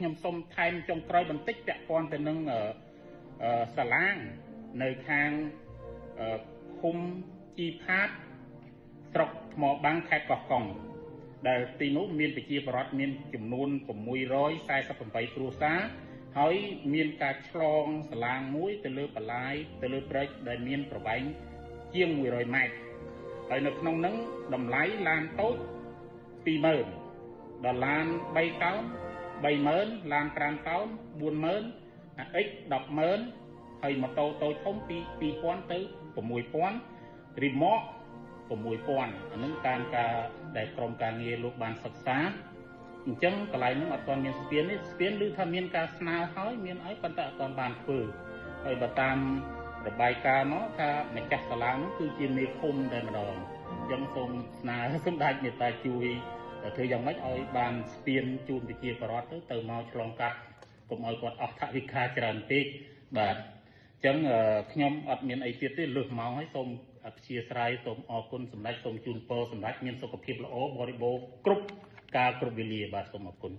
ខ្ញុំសូមថែមចុងក្រោយបន្តិចពាក់ព័ន្ធទៅនឹងសាឡាងនៅខាងឃុំជីផាតស្រុកថ្មបាំងខេត្តកោះកុងដែលទីនោះមានប្រជាពលរដ្ឋមានចំនួន648គ្រួសារហើយមានការឆ្លងសាឡាងមួយទៅលើបន្លាយទៅលើព្រែកដែលមានប្រវែងជាង100ម៉ែត្រហើយនៅក្នុងហ្នឹងតម្លៃឡានតូច20000ដល់ឡាន3តោន30000ឡាន5តោន40000អា X 100,000ហើយម៉ូតូតូចធំពី2000ទៅ6000រីម៉ក6000អានឹងតាមការដែលក្រុមការងារលោកបានសិក្សាអញ្ចឹងកន្លែងហ្នឹងអត់ទាន់មានស្ពានទេស្ពានឬថាមានការស្នើហើយមានអីប៉ុន្តែអត់ទាន់បានធ្វើហើយបើតាមរបាយការណ៍មកថាម្ចាស់សាលានោះគឺជាមេឃុំតែម្ដងអញ្ចឹងសូមស្នើសម្ដេចមេត្តាជួយធ្វើយ៉ាងម៉េចឲ្យបានស្ពានជូនប្រជាពលរដ្ឋទៅមកឆ្លងកាត់កុំឲ្យគាត់អស់ថវិកាច្រើនពេកបាទអញ្ចឹងខ្ញុំអត់មានអីទៀតទេលើសម៉ោងហើយសូមអព្យាស្រ័យសូមអរគុណសម្ដេចសូមជូនពរសម្ដេចមានសុខភាពល្អបរិបូរណ៍គ្រប់កាលគ្រប់វេលាបាទសូមអរគុណ។